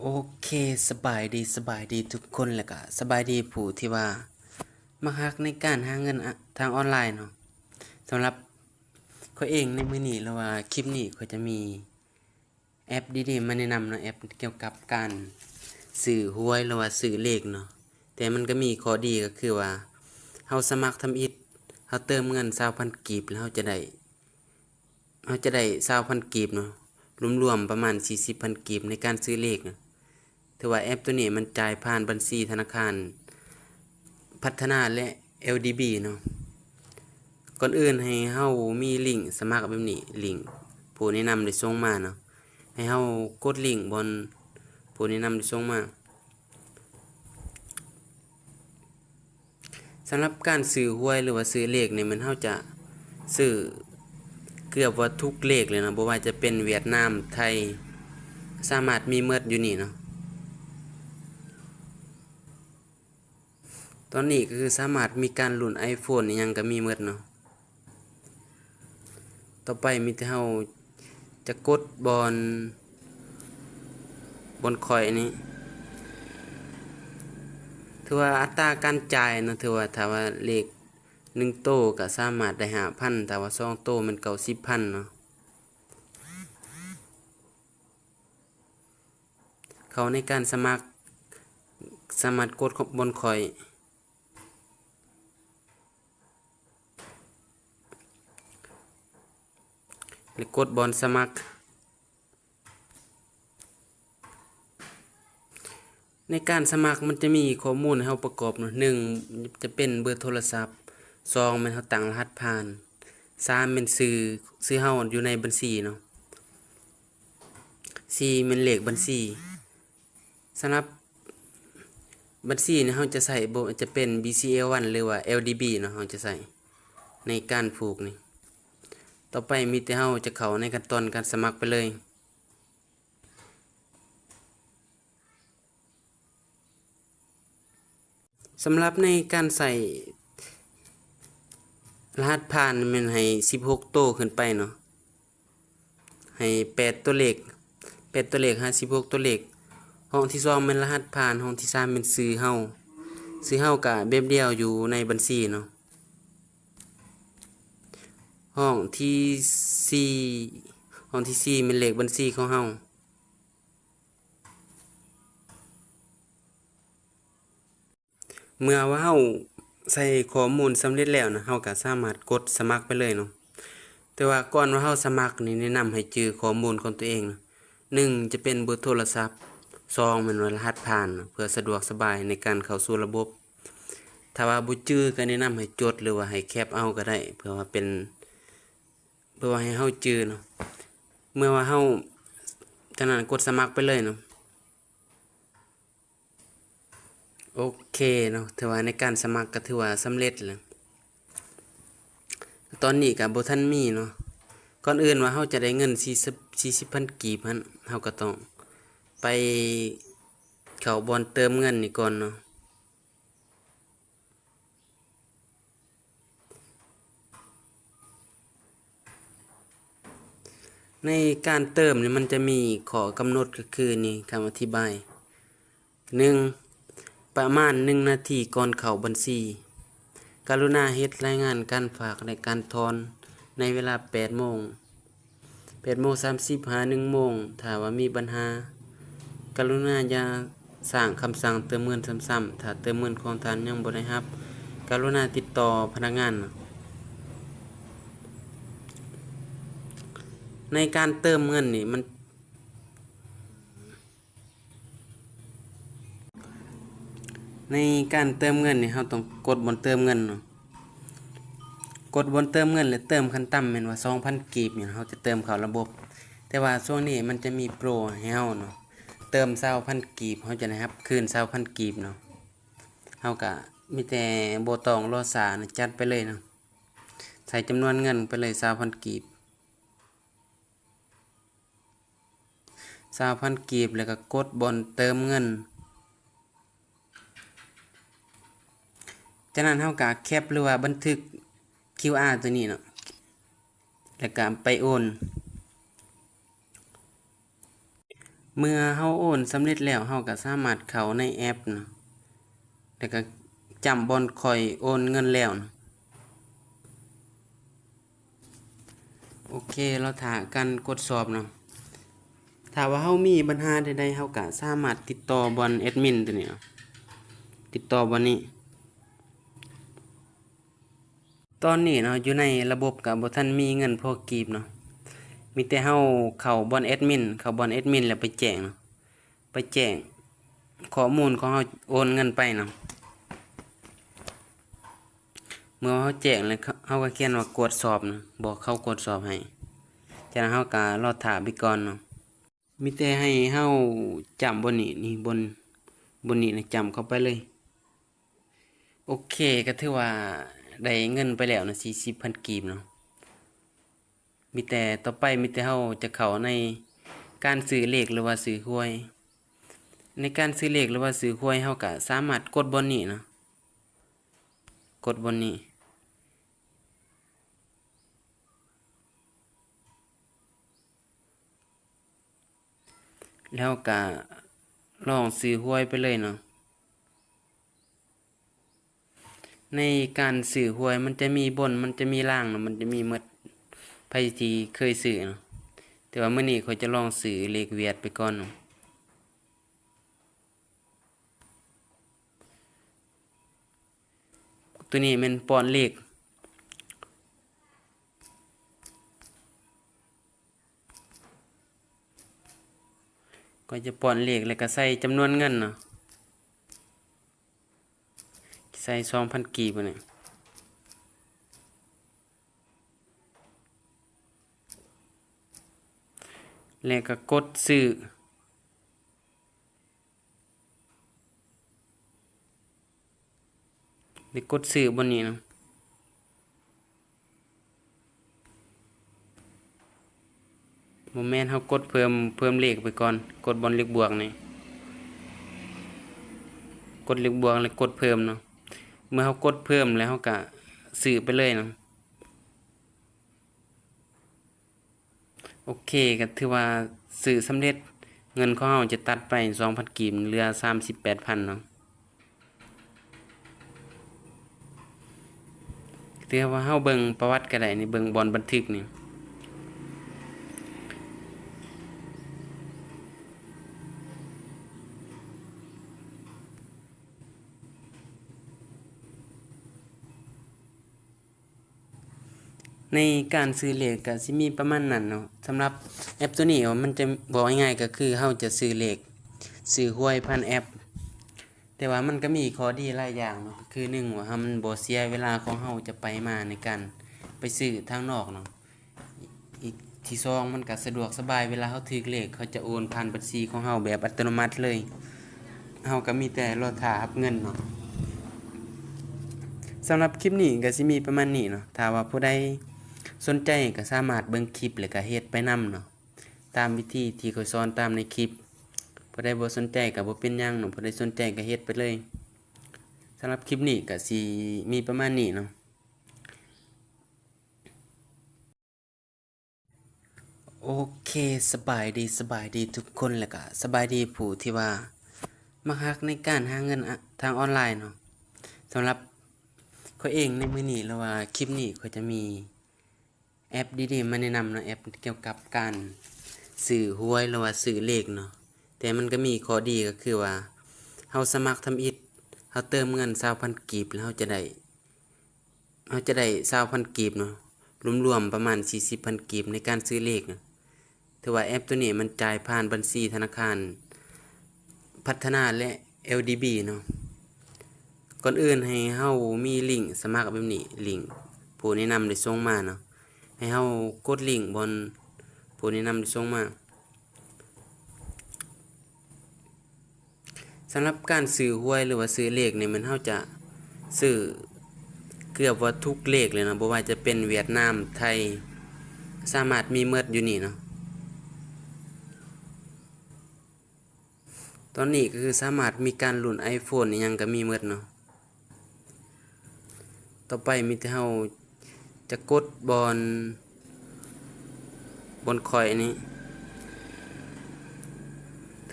ໂອເຄ ສະບາຍດີ ສະບາຍດີທຸກຄົນ ແລະກະສະບາຍດີຜູ້ທີ່ວ່າມັກຮັກໃນການຫາເງິນ ອະ ທາງອອນລາຍເນາະ. ສຳລັບຂ້ອຍເອງໃນມື້ນີ້ ຫຼືວ່າຄລິບນີ້ ຂ້ອຍຈະມີແອັບດີໆມາແນະນຳເນາະ, ແອັບກ່ຽວກັບການຊື້ຫວຍ ຫຼືວ່າຊື້ເລກເນາະ. ແຕ່ມັນກໍມີຂໍ້ດີກໍຄືວ່າ ເຮົາສະໝັກທຳອິດ ເຮົາເຕີມເງິນຊາວພັນກີບ ແລ້ວເຮົາຈະໄດ້ ເຮົາຈະໄດ້ຊາວພັນກີບເນາະ, ລວມໆປະມານສີ່ສິບພັນກີບໃນການຊື້ເລກເນາະ. ຖືວ່າແອັບໂຕນີ້ມັນຈ່າຍຜ່ານບັນຊີທະນາຄານພັດທະນາ ແລະ ແອລດີບີ ເນາະ. ກ່ອນອື່ນໃຫ້ເຮົາມີລິ້ງສະໝັກແບບນີ້, ລິ້ງຜູ້ແນະນຳໄດ້ສົ່ງມາເນາະ, ໃຫ້ເຮົາກົດລິ້ງບ່ອນຜູ້ແນະນຳໄດ້ສົ່ງມາ. ສຳລັບການຊື້ຫວຍ ຫຼືວ່າຊື້ເລກນີ້ ແມ່ນເຮົາຈະຊື້ເກືອບວ່າທຸກເລກເລີຍເນາະ, ບໍ່ວ່າຈະເປັນຫວຽດນາມ, ໄທ, ສາມາດມີໝົດຢູ່ນີ້ເນາະ. ຕອນນີ້ກໍຄືສາມາດມີການລຸ້ນໄອໂຟນ ອີ່ຫຍັງກໍມີໝົດເນາະ. ຕໍ່ໄປມີແຕ່ເຮົາຈະກົດບ່ອນ ບ່ອນຂ້ອຍນີ້ ຖືວ່າອັດຕາການຈ່າຍເນາະ, ຖືວ່າຖ້າວ່າເລກໜຶ່ງໂຕກໍສາມາດໄດ້ຫ້າພັນ, ຖ້າວ່າສອງໂຕແມ່ນເກົ້າສິບພັນເນາະ. ເຂົ້າໃນການສະໝັກ, ສາມາດກົດບ່ອນຂ້ອຍ ແລະ ກົດບ່ອນສະໝັກ. ໃນການສະໝັກມັນຈະມີຂໍ້ມູນໃຫ້ເຮົາປະກອບເນາະ, ໜຶ່ງຈະເປັນເບີໂທລະສັບ, ສອງແມ່ນເຮົາຕັ້ງລະຫັດຜ່ານ, ສາມແມ່ນຊື່, ຊື່ເຮົາຢູ່ໃນບັນຊີເນາະ, ສີ່ແມ່ນເລກບັນຊີ. ສຳລັບບັນຊີນີ້ເຮົາຈະໃຊ້ ບໍ່ ຈະເປັນ ບີຊີແອລວັນ ຫຼືວ່າ ແອລດີບີ ເນາະ, ເຮົາຈະໃຊ້ໃນການຜູກນີ້. ຕໍ່ໄປມີແຕ່ເຮົາຈະເຂົ້າໃນຂັ້ນຕອນການສະໝັກໄປເລີຍ. ສຳລັບໃນການໃຊ້ລະຫັດຜ່ານແມ່ນໃຫ້ສິບຫົກໂຕຂຶ້ນໄປເນາະ. ໃຫ້ແປດຕົວເລກ, ແປດຕົວເລກຫາສິບຫົກຕົວເລກ. ຫ້ອງທີສອງແມ່ນລະຫັດຜ່ານ, ຫ້ອງທີສາມແມ່ນຊື່ເຮົາ, ຊື່ເຮົາກະແບບດຽວຢູ່ໃນບັນຊີເນາະ. ຫ້ອງທີສີ່, ຫ້ອງທີສີ່ແມ່ນເລກບັນຊີຂອງເຮົາ. ເມື່ອວ່າເຮົາໃສ່ຂໍ້ມູນສຳເລັດແລ້ວນະ, ເຮົາກໍສາມາດກົດສະໝັກໄປເລີຍເນາະ. ແຕ່ວ່າກ່ອນວ່າເຮົາສະໝັກນີ້ ແນະນຳໃຫ້ຈື່ຂໍ້ມູນຂອງຕົວເອງນະ. ໜຶ່ງຈະເປັນເບີໂທລະສັບ, ສອງແມ່ນວ່າລະຫັດຜ່ານນະ, ເພື່ອສະດວກສະບາຍໃນການເຂົ້າສູ່ລະບົບ. ຖ້າວ່າບໍ່ຈື່ກໍແນະນຳໃຫ້ຈົດ ຫຼືວ່າໃຫ້ແຄັບເອົາກໍໄດ້, ເພື່ອວ່າເປັນ, ເພື່ອວ່າໃຫ້ເຮົາຈື່ເນາະ. ເມື່ອວ່າເຮົາ, ຈາກນັ້ນກົດສະໝັກໄປເລີຍເນາະ. ໂອເຄເນາະ, ຖືວ່າໃນການສະໝັກກໍຖືວ່າສຳເລັດແລ້ວ. ຕອນນີ້ກໍບໍ່ທັນມີເນາະ. ກ່ອນອື່ນວ່າເຮົາຈະໄດ້ເງິນສີ່ສິບ, ສີ່ສິບພັນກີບຫັ້ນ, ເຮົາກໍຕ້ອງໄປເຂົ້າບ່ອນເຕີມເງິນນີ້ກ່ອນເນາະ. ໃນການເຕີມນີ້ມັນຈະມີຂໍ້ກຳນົດ ກໍຄືນີ້ ຄຳອະທິບາຍ. ໜຶ່ງ ປະມານໜຶ່ງນາທີກ່ອນເຂົ້າບັນຊີ ກະລຸນາເຮັດລາຍງານການຝາກ ແລະ ການຖອນໃນເວລາແປດໂມງ. ແປດໂມງສາມສິບຫາໜຶ່ງໂມງ. ຖ້າວ່າມີບັນຫາ, ກະລຸນາຢ່າສ້າງຄຳສັ່ງເຕີມເງິນຊ້ຳໆ. ຖ້າເຕີມເງິນຂອງທ່ານຍັງບໍ່ໄດ້ຮັບ, ກະລຸນາຕິດຕໍ່ພະນັກງານ. ໃນການເຕີມເງິນນີ້ມັນ ໃນການເຕີມເງິນນີ້ ເຮົາຕ້ອງກົດບ່ອນເຕີມເງິນເນາະ, ກົດບ່ອນເຕີມເງິນ ແລະ ເຕີມຂັ້ນຕ່ຳແມ່ນວ່າສອງພັນກີບນີ້ ເຮົາຈະເຕີມເຂົ້າລະບົບ. ແຕ່ວ່າຊ່ວງນີ້ມັນຈະມີໂປຣໃຫ້ເຮົາເນາະ, ເຕີມຊາວພັນກີບ ເຮົາຈະໄດ້ຮັບຄືນຊາວພັນກີບເນາະ. ເຮົາກະມີແຕ່ບໍ່ຕ້ອງລໍຊ້າເນາະ, ຈັດໄປເລີຍເນາະ, ໃສ່ຈຳນວນເງິນໄປເລີຍຊາວພັນກີບ. ຊາວພັນກີບ ແລ້ວກໍກົດບ່ອນເຕີມເງິນ. ຈາກນັ້ນເຮົາກໍແຄັບ ຫຼືວ່າບັນທຶກຄິວອາຕົວນີ້ເນາະ, ແລ້ວກໍໄປໂອນ. ເມື່ອເຮົາໂອນສຳເລັດແລ້ວ ເຮົາກໍສາມາດເຂົ້າໃນແອັບນະ ແລ້ວກໍຈ້ຳບ່ອນຂ້ອຍໂອນເງິນແລ້ວນະ. ໂອເຄ, ລໍຖ້າການກວດສອບເນາະ. ຖ້າວ່າເຮົາມີບັນຫາໃດໆ ເຮົາກໍສາມາດຕິດຕໍ່ບ່ອນແອັດມິນຕົວນີ້ເນາະ, ຕິດຕໍ່ບ່ອນນີ້. ຕອນນີ້ເນາະ ຢູ່ໃນລະບົບກໍບໍ່ທັນມີເງິນພໍກີບເນາະ, ມີແຕ່ເຮົາເຂົ້າບ່ອນແອັດມິນ, ເຂົ້າບ່ອນແອັດມິນແລ້ວໄປແຈ້ງເນາະ, ໄປແຈ້ງຂໍ້ມູນຂອງເຮົາໂອນເງິນໄປເນາະ. ເມື່ອເຮົາແຈ້ງແລ້ວ ເຮົາກໍຂຽນວ່າກວດສອບເນາະ, ບອກເຂົາກວດສອບໃຫ້. ຈາກນັ້ນເຮົາກໍລໍຖ້າໄປກ່ອນເນາະ. ມີແຕ່ໃຫ້ເຮົາຈ້ຳບ່ອນນີ້, ນີ້ ບ່ອນ, ບ່ອນນີ້ນະ, ຈ້ຳເຂົ້າໄປເລີຍ. ໂອເຄ, ກໍຖືວ່າໄດ້ເງິນໄປແລ້ວນະ, ສີ່ສິບພັນກີບເນາະ. ມີແຕ່ຕໍ່ໄປ ມີແຕ່ເຮົາຈະເຂົ້າໃນການຊື້ເລກ ຫຼືວ່າຊື້ຫວຍ. ໃນການຊື້ເລກ ຫຼືວ່າຊື້ຫວຍ ເຮົາກໍສາມາດກົດບ່ອນນີ້ເນາະ, ກົດບ່ອນນີ້. ແລ້ວກໍລອງຊື້ຫວຍໄປເລີຍເນາະ. ໃນການຊື້ຫວຍມັນຈະມີບົນ ມັນຈະມີລ່າງເນາະ, ມັນຈະມີໝົດ ໃຜທີ່ເຄີຍຊື້ເນາະ. ແຕ່ວ່າມື້ນີ້ຂ້ອຍຈະລອງຊື້ເລກຫວຽດໄປກ່ອນເນາະ. ຕົວນີ້ແມ່ນປ້ອນເລກ. ກໍຈະປ້ອນເລກ ແລ້ວກໍໃສ່ຈຳນວນເງິນເນາະ, ໃສ່ສອງພັນກີບນີ້ ແລ້ວກໍກົດຊື້. ໄດ້ກົດຊື້ບ່ອນນີ້ເນາະ, ບໍ່ແມ່ນ, ເຮົາກົດເພີ່ມ, ເພີ່ມເລກໄປກ່ອນ, ກົດບ່ອນເລກບວກນີ້, ກົດເລກບວກແລ້ວກົດເພີ່ມເນາະ. ເມື່ອເຮົາກົດເພີ່ມແລ້ວ ເຮົາກະຊື້ໄປເລີຍເນາະ. ໂອເຄ, ກໍຖືວ່າຊື້ສຳເລັດ, ເງິນຂອງເຮົາຈະຕັດໄປສອງພັນກີບ, ເຫຼືອສາມສິບແປດພັນເນາະ. ຖືວ່າເຮົາເບິ່ງປະຫວັດກໍໄດ້, ນີ້ເບິ່ງບ່ອນບັນທຶກນີ້. ໃນການຊື້ເລກກໍຊິມີປະມານນັ້ນເນາະ. ສຳລັບແອັບໂຕນີ້ ມັນຈະ ເວົ້າງ່າຍໆກໍຄືເຮົາຈະຊື້ເລກ, ຊື້ຫວຍຜ່ານແອັບ. ແຕ່ວ່າມັນກໍມີຂໍ້ດີຫຼາຍຢ່າງເນາະ, ກໍຄືໜຶ່ງວ່າເຮົາ ມັນບໍ່ເສຍເວລາຂອງເຮົາຈະໄປມາໃນການໄປຊື້ທາງນອກເນາະ. ອີກ ທີສອງ ມັນກໍສະດວກສະບາຍ, ເວລາເຮົາຖືກເລກ ເຂົາຈະໂອນຜ່ານບັນຊີຂອງເຮົາແບບອັດຕະໂນມັດເລີຍ, ເຮົາກໍມີແຕ່ລໍຖ້າຮັບເງິນເນາະ. ສຳລັບຄລິບນີ້ກໍຊິມີປະມານນີ້ເນາະ, ຖ້າວ່າຜູ້ໃດສົນໃຈກໍສາມາດເບິ່ງຄລິບ ແລ້ວກໍເຮັດໄປນຳເນາະ, ຕາມວິທີທີ່ຂ້ອຍສອນຕາມໃນຄລິບ. ຜູ້ໃດບໍ່ສົນໃຈກໍບໍ່ເປັນຫຍັງເນາະ, ຜູ້ໃດສົນໃຈກໍເຮັດໄປເລີຍ. ສຳລັບຄລິບນີ້ກໍຊິມີປະມານນີ້ເນາະ. ໂອເຄ, ສະບາຍດີ, ສະບາຍດີທຸກຄົນ ແລ້ວກະສະບາຍດີຜູ້ທີ່ວ່າມັກຮັກໃນການຫາເງິນ ອະ ທາງອອນລາຍເນາະ. ສຳລັບຂ້ອຍເອງໃນມື້ນີ້ ຫຼືວ່າຄລິບນີ້ ຂ້ອຍຈະມີແອັບດີໆມາແນະນຳເນາະ, ແອັບກ່ຽວກັບການຊື້ຫວຍ ຫຼືວ່າຊື້ເລກເນາະ. ແຕ່ມັນກໍມີຂໍ້ດີ ກໍຄືວ່າເຮົາສະໝັກທຳອິດ, ເຮົາເຕີມເງິນຊາວພັນກີບ ແລ້ວເຮົາຈະໄດ້ ເຮົາຈະໄດ້ຊາວພັນກີບເນາະ, ລວມໆປະມານສີ່ສິບພັນກີບໃນການຊື້ເລກນະ. ຖືວ່າແອັບໂຕນີ້ມັນຈ່າຍຜ່ານບັນຊີທະນາຄານພັດທະນາ ແລະ ແອລດີບີ ເນາະ. ກ່ອນອື່ນໃຫ້ເຮົາມີລິ້ງສະໝັກແບບນີ້, ລິ້ງຜູ້ແນະນຳໄດ້ສົ່ງມາເນາະ, ໃຫ້ເຮົາກົດລິ້ງບ່ອນຜູ້ແນະນຳໄດ້ສົ່ງມາ. ສຳລັບການຊື້ຫວຍ ຫຼືວ່າຊື້ເລກນີ້ ແມ່ນເຮົາຈະຊື້ເກືອບວ່າທຸກເລກເລີຍເນາະ, ບໍ່ວ່າຈະເປັນຫວຽດນາມ, ໄທ, ສາມາດມີໝົດຢູ່ນີ້ເນາະ. ຕອນນີ້ກໍຄືສາມາດມີການລຸ້ນໄອໂຟນອີ່ຫຍັງກໍມີໝົດເນາະ. ຕໍ່ໄປມີແຕ່ເຮົາຈະກົດບ່ອນ, ບ່ອນຂ້ອຍອັນນີ້,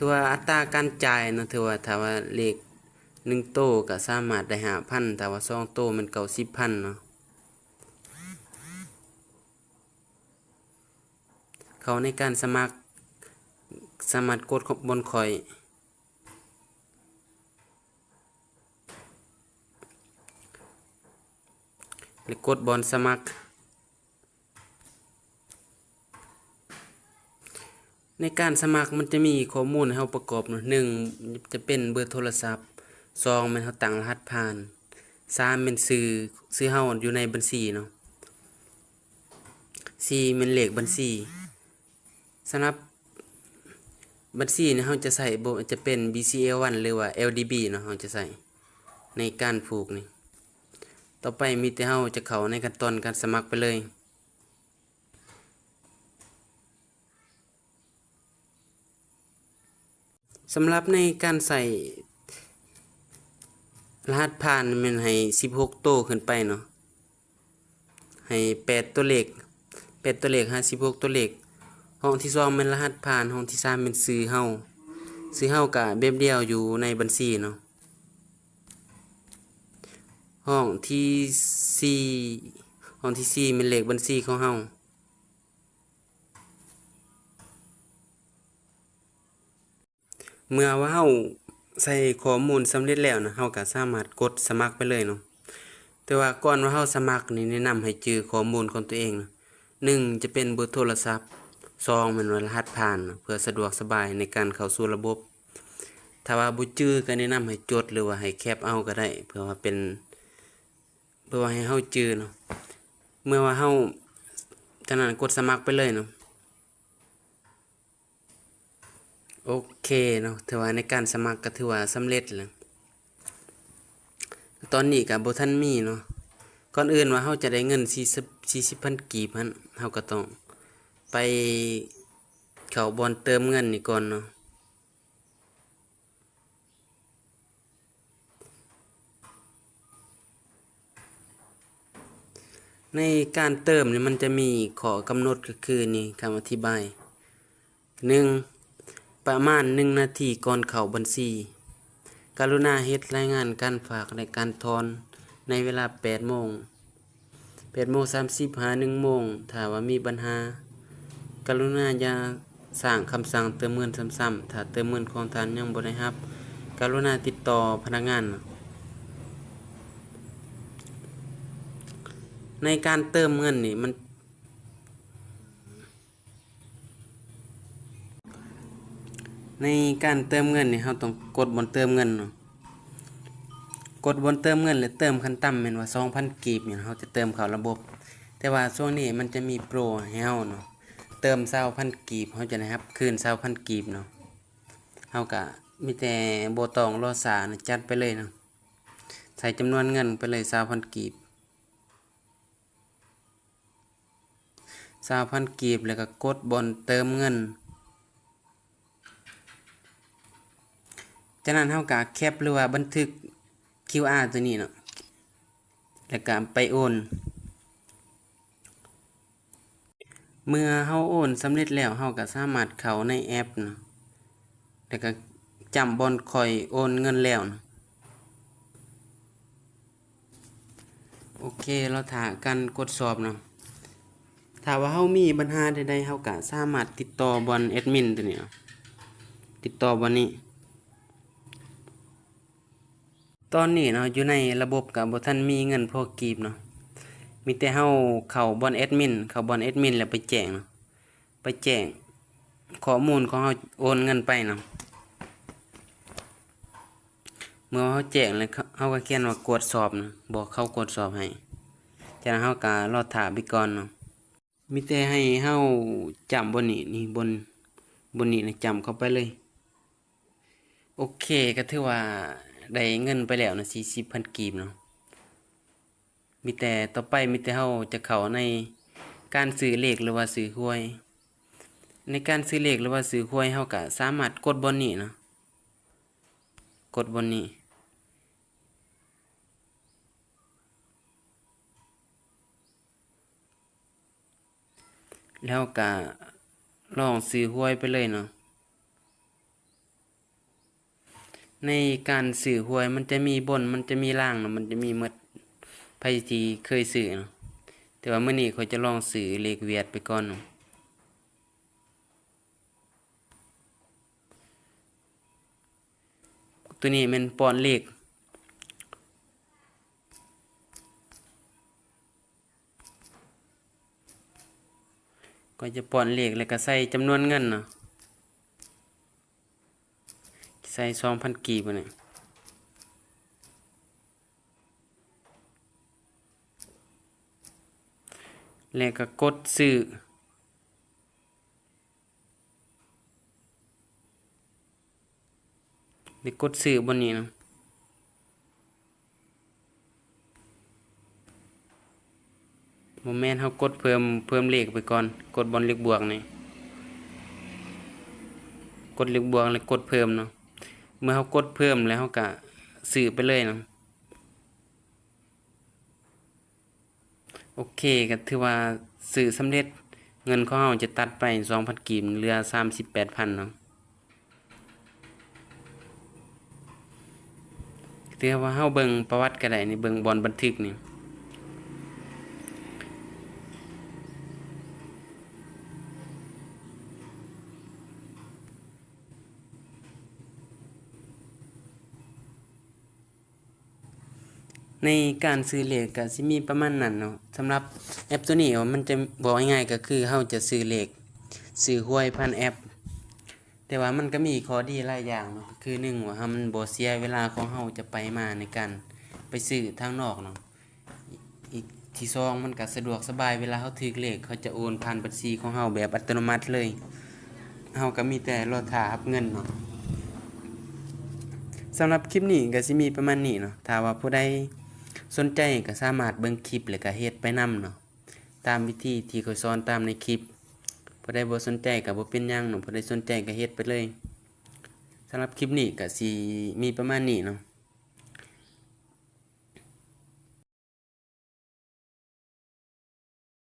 ຖືວ່າອັດຕາການຈ່າຍເນາະ ຖືວ່າຖ້າວ່າເລກໜຶ່ງໂຕກໍສາມາດໄດ້ຫ້າພັນ ຖ້າວ່າສອງໂຕແມ່ນເກົ້າສິບພັນເນາະ. ເຂົ້າໃນການສະໝັກ ສາມາດກົດບ່ອນຂ້ອຍ ແລະ ກົດບ່ອນສະໝັກ. ໃນການສະໝັກມັນຈະມີຂໍ້ມູນໃຫ້ເຮົາປະກອບເນາະ ໜຶ່ງຈະເປັນເບີໂທລະສັບ, ສອງແມ່ນເຮົາຕັ້ງລະຫັດຜ່ານ, ສາມແມ່ນຊື່ ຊື່ເຮົາຢູ່ໃນບັນຊີເນາະ, ສີ່ແມ່ນເລກບັນຊີ. ສຳລັບບັນຊີນີ້ເຮົາຈະໃຊ້ບໍ່ ຈະເປັນ BCL one ຫຼືວ່າ LDB ເນາະ ເຮົາຈະໃຊ້ໃນການຜູກນີ້. ຕໍ່ໄປມີແຕ່ເຮົາຈະເຂົ້າໃນຂັ້ນຕອນການສະໝັກໄປເລີຍ. ສຳລັບໃນການໃສ່ລະຫັດຜ່ານແມ່ນໃຫ້ສິບຫົກໂຕຂຶ້ນໄປເນາະ, ໃຫ້ແປດຕົວເລກ ແປດຕົວເລກຫາສິບຫົກຕົວເລກ. ຫ້ອງທີສອງແມ່ນລະຫັດຜ່ານ, ຫ້ອງທີສາມແມ່ນຊື່ເຮົາ, ຊື່ເຮົາກະແບບດຽວຢູ່ໃນບັນຊີເນາະ. ຫ້ອງທີສີ່ ຫ້ອງທີສີ່ແມ່ນເລກບັນຊີຂອງເຮົາ. ເມື່ອວ່າເຮົາໃສ່ຂໍ້ມູນສຳເລັດແລ້ວນະ ເຮົາກໍສາມາດກົດສະໝັກໄປເລີຍເນາະ. ແຕ່ວ່າກ່ອນວ່າເຮົາສະໝັກນີ້ ແນະນຳໃຫ້ຈື່ຂໍ້ມູນຂອງຕົວເອງນະ. ໜຶ່ງຈະເປັນເບີໂທລະສັບ, ສອງແມ່ນວ່າລະຫັດຜ່ານນະ ເພື່ອສະດວກສະບາຍໃນການເຂົ້າສູ່ລະບົບ. ຖ້າວ່າບໍ່ຈື່ກໍແນະນຳໃຫ້ຈົດ ຫຼືວ່າໃຫ້ແຄປເອົາກໍໄດ້ ເພື່ອວ່າເປັນ ເພື່ອວ່າໃຫ້ເຮົາຈື່ເນາະ. ເມື່ອວ່າເຮົາ ຈາກນັ້ນກົດສະໝັກໄປເລີຍເນາະ. ໂອເຄເນາະ, ຖືວ່າໃນການສະໝັກກໍຖືວ່າສຳເລັດແລ້ວ. ຕອນນີ້ກໍບໍ່ທັນມີເນາະ. ກ່ອນອື່ນວ່າເຮົາຈະໄດ້ເງິນສີ່ສິບ ສີ່ສິບພັນກີບຫັ້ນ ເຮົາກໍຕ້ອງໄປເຂົ້າບ່ອນເຕີມເງິນນີ້ກ່ອນເນາະ. ໃນການເຕີມນີ້ມັນຈະມີຂໍ້ກຳນົດ ກໍຄືນີ້ ຄຳອະທິບາຍ. ໜຶ່ງ ປະມານໜຶ່ງນາທີກ່ອນເຂົ້າບັນຊີ ກະລຸນາເຮັດລາຍງານການຝາກ ແລະ ການຖອນໃນເວລາແປດໂມງ ແປດໂມງສາມສິບຫາໜຶ່ງໂມງ. ຖ້າວ່າມີບັນຫາ ກະລຸນາຢ່າສ້າງຄຳສັ່ງເຕີມເງິນຊ້ຳໆ. ຖ້າເຕີມເງິນຂອງທ່ານຍັງບໍ່ໄດ້ຮັບ, ກະລຸນາຕິດຕໍ່ພະນັກງານ. ໃນການເຕີມເງິນນີ້ມັນ ໃນການເຕີມເງິນນີ້ ເຮົາຕ້ອງກົດບ່ອນເຕີມເງິນເນາະ. ກົດບ່ອນເຕີມເງິນ ແລະ ເຕີມຂັ້ນຕ່ຳແມ່ນວ່າສອງພັນກີບນີ້ ເຮົາຈະເຕີມເຂົ້າລະບົບ. ແຕ່ວ່າຊ່ວງນີ້ມັນຈະມີໂປຣໃຫ້ເຮົາເນາະ, ເຕີມຊາວພັນກີບ ເຮົາຈະໄດ້ຮັບຄືນຊາວພັນກີບເນາະ. ເຮົາກະມີແຕ່ບໍ່ຕ້ອງລໍຊ້ານະ ຈັດໄປເລີຍເນາະ. ໃສ່ຈຳນວນເງິນໄປເລີຍ ຊາວພັນກີບ. ຊາວພັນກີບ ແລ້ວກໍກົດບ່ອນເຕີມເງິນ. ຈາກນັ້ນເຮົາກໍແຄປ ຫຼືວ່າບັນທຶກຄິວອາຕົວນີ້ເນາະ ແລ້ວກໍໄປໂອນ. ເມື່ອເຮົາໂອນສຳເລັດແລ້ວ ເຮົາກໍສາມາດເຂົ້າໃນແອັບເນາະ ແລ້ວກໍຈ້ຳບ່ອນຂ້ອຍໂອນເງິນແລ້ວເນາະ. ໂອເຄ, ລໍຖ້າການກວດສອບເນາະ. ຖ້າວ່າເຮົາມີບັນຫາໃດໆ ເຮົາກະສາມາດຕິດຕໍ່ບ່ອນແອັດມິນຕົວນີ້ເນາະ, ຕິດຕໍ່ບ່ອນນີ້. ຕອນນີ້ເນາະ ຢູ່ໃນລະບົບກະບໍ່ທັນມີເງິນພໍກີບເນາະ, ມີແຕ່ເຮົາເຂົ້າບ່ອນແອັດມິນ, ເຂົ້າບ່ອນແອັດມິນແລ້ວໄປແຈ້ງເນາະ. ໄປແຈ້ງຂໍ້ມູນຂອງເຮົາໂອນເງິນໄປເນາະ. ເມື່ອເຮົາແຈ້ງແລ້ວ ເຮົາກໍຂຽນວ່າກວດສອບນະ, ບອກເຂົາກວດສອບໃຫ້. ຈາກນັ້ນເຮົາກໍລໍຖ້າໄປກ່ອນເນາະ. ມີແຕ່ໃຫ້ເຮົາຈ້ຳບ່ອນນີ້, ນີ້ບ່ອນ, ບ່ອນນີ້ນະ, ຈ້ຳເຂົ້າໄປເລີຍ. ໂອເຄ, ກໍຖືວ່າໄດ້ເງິນໄປແລ້ວນະ, ສີ່ສິບພັນກີບເນາະ. ມີແຕ່ ຕໍ່ໄປມີແຕ່ເຮົາຈະເຂົ້າໃນການຊື້ເລກ ຫຼືວ່າຊື້ຫວຍ. ໃນການຊື້ເລກ ຫຼືວ່າຊື້ຫວຍ ເຮົາກະສາມາດກົດບ່ອນນີ້ເນາະ, ກົດບ່ອນນີ້ ແລ້ວກະລອງຊື້ຫວຍໄປເລີຍເນາະ. ໃນການຊື້ຫວຍມັນຈະມີບົນ ມັນຈະມີລ່າງເນາະ ມັນຈະມີໝົດ ໃຜທີ່ເຄີຍຊື້ເນາະ. ແຕ່ວ່າມື້ນີ້ຂ້ອຍຈະລອງຊື້ເລກຫວຽດໄປກ່ອນເນາະ. ຕົວນີ້ແມ່ນປ້ອນເລກ ກໍຈະປ້ອນເລກ ແລ້ວກໍໃສ່ຈຳນວນເງິນເນາະ ໃສ່ສອງພັນກີບນີ້ ແລ້ວກໍກົດຊື້. ໄດ້ກົດຊື້ບ່ອນນີ້ນະ ບໍ່ແມ່ນ ເຮົາກົດເພີ່ມ ເພີ່ມເລກໄປກ່ອນ ກົດບ່ອນເລກບວກນີ້ ກົດເລກບວກແລ້ວກົດເພີ່ມເນາະ. ເມື່ອເຮົາກົດເພີ່ມແລ້ວ ເຮົາກະຊື້ໄປເລີຍເນາະ. ໂອເຄ ກໍຖືວ່າຊື້ສຳເລັດ ເງິນຂອງເຮົາຈະຕັດໄປສອງພັນກີບ ເຫຼືອສາມສິບແປດພັນເນາະ. ຖືວ່າເຮົາເບິ່ງປະຫວັດກໍໄດ້ນີ້ ເບິ່ງບ່ອນບັນທຶກນີ້. ໃນການຊື້ເລກກໍຊິມີປະມານນັ້ນເນາະ. ສຳລັບແອັບໂຕນີ້ ມັນຈະ ເວົ້າງ່າຍໆກໍຄືເຮົາຈະຊື້ເລກ ຊື້ຫວຍຜ່ານແອັບ ແຕ່ວ່າມັນກໍມີຂໍ້ດີຫຼາຍຢ່າງເນາະ ຄືໜຶ່ງວ່າເຮົາ ມັນບໍ່ເສຍເວລາຂອງເຮົາຈະໄປມາໃນການໄປຊື້ທາງນອກເນາະ. ອີກ ທີສອງ ມັນກະສະດວກສະບາຍ ເວລາເຮົາຖືກເລກ ເຂົາຈະໂອນຜ່ານບັນຊີຂອງເຮົາແບບອັດຕະໂນມັດເລີຍ ເຮົາກະມີແຕ່ລໍຖ້າຮັບເງິນເນາະ. ສຳລັບຄລິບນີ້ກະຊິມີປະມານນີ້ເນາະ. ຖ້າວ່າຜູ້ໃດສົນໃຈກະສາມາດເບິ່ງຄລິບ ແລ້ວກະເຮັດໄປນຳເນາະ ຕາມວິທີທີ່ຂ້ອຍສອນຕາມໃນຄລິບ. ຜູ້ໃດບໍ່ສົນໃຈກະບໍ່ເປັນຫຍັງເນາະ ຜູ້ໃດສົນໃຈກະເຮັດໄປເລີຍ. ສຳລັບຄລິບນີ້ກະຊິມີປະມານນີ້ເນາະ.